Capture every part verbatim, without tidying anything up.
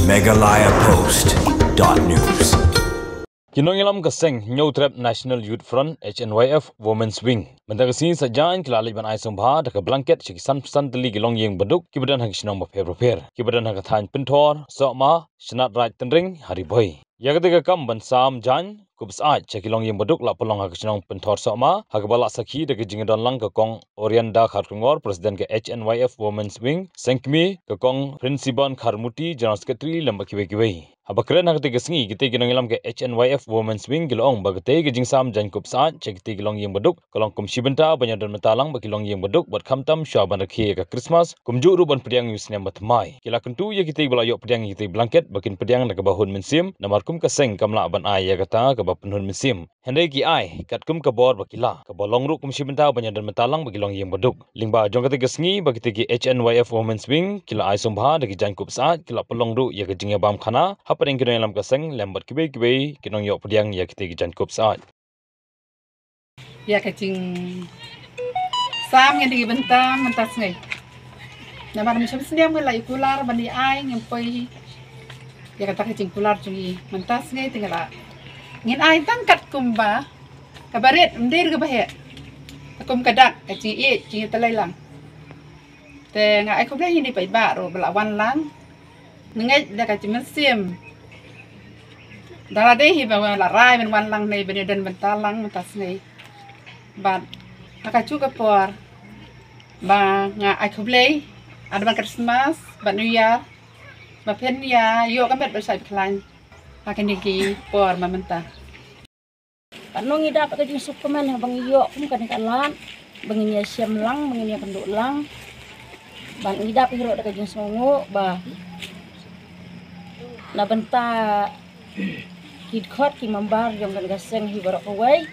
Meghalaya Post dot news. Ki nongïalam ka seng Hynñiewtrep National Youth Front, H N Y F Women's Wing, mynta ka sngi Saitjaiñ ki la leit ban ai sngewbha da ka blanket sha ki san phew san tylli ki longïing baduk kiba don ha ki shnong bapher bapher, kiba don ha ka thaiñ Pynthor Sohma, Shnat Raij Tynring ha Ri Bhoi. Ïa kata ka kam ban sam jaiñ kup syaid sha ki longïing baduk la pynlong ha ka shnong Pynthor Sohma, ha kaba la sakhi da ka jingdon lang ka Kong Orianda Kharkongor, President ka H N Y F Women's Wing, seng kmie ka Kong Prinsiban Kharmuti, General Secretary, lem bad kiwei kiwei. Haba kren ha katei ka sngi, kitei ki nongïalam ka H N Y F Women's Wing ki la ong ba katei ka jingsam jaiñ kup syaid sha kitei ki longïing baduk ka long kum shi bynta ban ïadon bynta lang bad ki longïing baduk bad khamtam shuwa ban rakhe ïa ka Krismas, kumjuh ruh ban pdiang ïa u snem bathymmai. Ki la kyntu ïa kitei ba la ïoh pdiang ïa kitei blanket ba kin pdiang da kaba hun mynsiem, namar kum ka seng kam lah ban ai ïa kata kaba pynhun mynsiem. Hynrei ki ai katkum ka bor ba ki lah, kaba long ruh kum shi bynta ban ïadon bynta lang bad ki longïing baduk. Lyngba jong katei ka sngi ba kitei ki H N Y F Women's Wing ki la ai sngewbha da ki jaiñ kup syaid, ki la pynlong ruh ïa ka jingïabam khana hapdeng ki nongïalam ka seng lem bad kiwei kiwei ki nongïoh pdiang ïa kitei ki jaiñ kup syaid. Ïa ka jingsam ngan dei bynta mynta sngi. Namar mynshwa snem ngan la ïa kular ban ïa ai, ngim poi ïa kata ka jingkular jong ngi mynta sngi, te ngan la, ngin ai tang katkum ba kaba rit, ym dei kaba heh. Kum ka dak, ka jingïeit, jingïatylli lang. Te nga ai khublei ïa i paidbah ruh ba la wan lang. Nangeit da ka jingmynsiem. Da la dei hi ba la rai ban wan lang ne ban ïadon bynta lang mynta sngi. Bad ha kajuh ka por ba nga ai khublei, advance Christmas bad New Year. Ba phin ïa ïoh ka met ba shai ba khlaiñ ha kine ki por ba mynta. Katno ngi dap ka jingsngewkmen haba ngi ïoh kum kane ka lad ba ngin ïashem lang, ba ngin ïakynduh lang. Bad ngi dap hi ruh da ka jingsngewnguh ba na bynta ki dkhot ki member jong kane ka seng hi baroh kawei,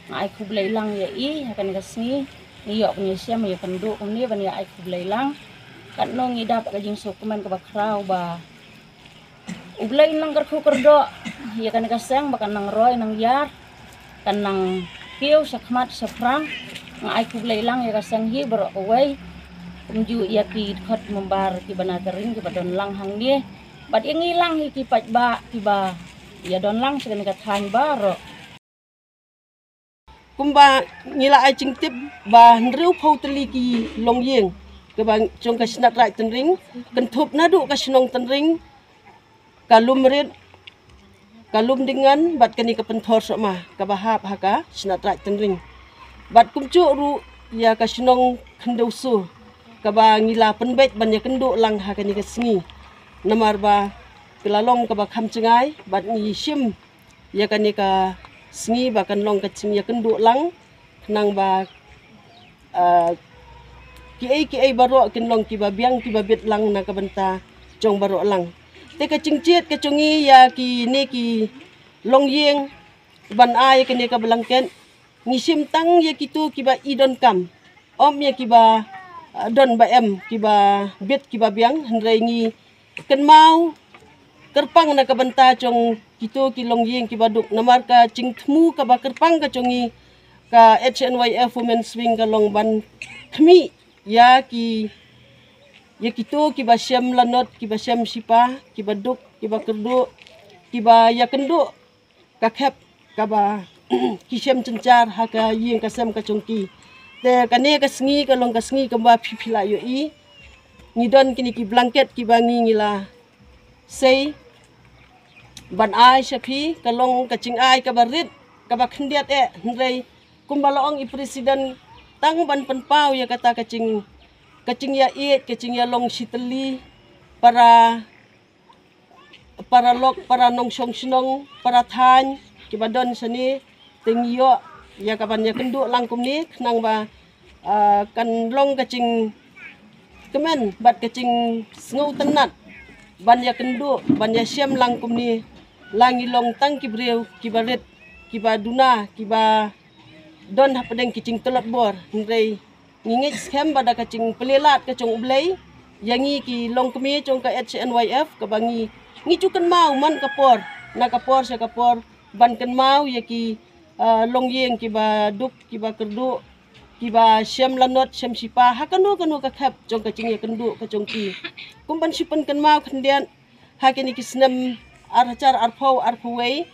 nga ai khublei lang ïa i ha kane ka sngi. Ngi ïoh ban ïashem ïakynduh kumne, ban ïa ai khublei lang. Katno ngi dap ka jingsngewkmen kaba khraw ba U Blei un nang kyrkhu kyrdoh ïa kane ka seng ba kan nang roi nang ïar, kan nang kiew shakhmat shaphrang. Nga ai khublei lang ïa ka seng hi baroh kawei, kumjuh ïa ki dkhot member kiba na ka ring kiba don lang hangne, bad ïa ngi lang hi ki paidbah kiba ïadon lang sha kane ka thaiñ baroh. Kumba ngi la ai jingtip ba hynriewphew tylli ki longïing kaba jong ka Shnat Raij Tynring, kynthup naduh ka shnong Tynring, ka Lumrit, ka Lumdingan bad kane ka Pynthor Sohma kaba hap ha ka Shnat Raij Tynring. Bad kumjuh ruh ïa ka shnong Khyndew Sur kaba ngi la pynbeit ban ïakynduh lang ha kane ka sngi. Namar ba ka la long kaba kham jngai bad ngi shim ïa kane ka sngi ba kan long ka jingïakynduh lang, khnang ba, ah, kiei kiei baroh kin long kiba biang kiba bit lang na ka bynta jong baroh lang. Te ka jingjied ka jong ngi ïa kine ki longïing ban ai kane ka blanket, ngi shim tang ïa kito kiba i donkam, ym ïa kiba, ah, don ba em, kiba bit kiba biang, hynrei ngi kynmaw kyrpang na ka bynta jong kito ki longïing kiba duk, namar ka jingthmu kaba kyrpang ka jong ngi ka H N Y F Women's Wing ka long ban khmih ïa ki, ïa kito kiba shem lanot, kiba shem shipa, kiba duk, kiba kyrduh, kiba ïakynduh ka khep kaba ki shem jynjar ha ka ïing ka sem ka jong ki. Te kane ka sngi ka long ka sngi kaba phi phi la ïohi. Ngi don kine ki blanket kiba ngi ngi la sei ban ai sha phi, ka long ka jingai kaba rit, kaba khyndiat eh, hynrei kumba la ong i president, tang ban pynpaw ïa kata ka jing, ka jingïaieit, ka jingïalong shitylli para para lok, para nongshong shnong, para thaiñ kiba don shane, te ngi ïoh ïa ka ban ïakynduh lang kumne, khnang ba, ah, kan long ka jingkmen bad ka jingsngewtynnat ban ïakynduh, ban ïashem lang kumne. La ngi long tang ki briew kiba rit, kiba duna, kiba don hapdeng ki jingtlot bor, hynrei ngi ngeit skhem ba da ka jingplie lad ka jong U Blei ïa ngi ki longkmie jong ka H N Y F, kaba ngi, ngi ju kynmaw man ka por na ka por sha ka por ban kynmaw ïa ki, ah, longïing kiba duk, kiba kyrduh, kiba shem lanot, shem shipa ha kano kano ka khep jong ka jingïakynduh ka jong ki. Kum ban shu pynkynmaw khyndiat, Ha kine ki snem ar hajar arphew arphew wei,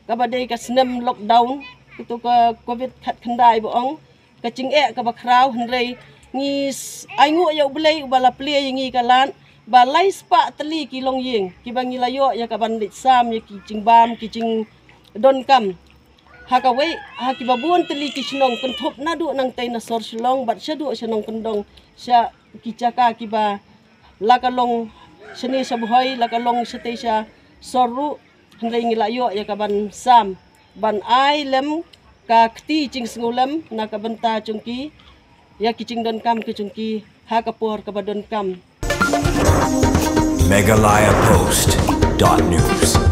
kaba dei ka snem lockdown, kito ka covid khatkhyndai ba ong, ka jingeh kaba khraw, hynrei ngi s-, ai nguh ïa U Blei uba la plie ïa ngi ka lad ba lai spah tylli ki longïing kiba ngi la ïoh ïa kaban leit sam ïa ki jingbam ki jingdonkam. Ha kawei, ha kiba bun tylli ki shnong, kynthup naduh nangtei na sor Shillong bad shaduh sha nongkyndong, sha ki jaka kiba la ka long shane sha Bhoi, la ka long shatei sha sor ruh, hynrei ngi la ïoh ïa kaban sam ban ai lem ka kti jingsngewlem na ka bynta jong ki ïa ki jingdonkam ki jong ki ha ka por kaba donkam. Meghalaya Post dot news.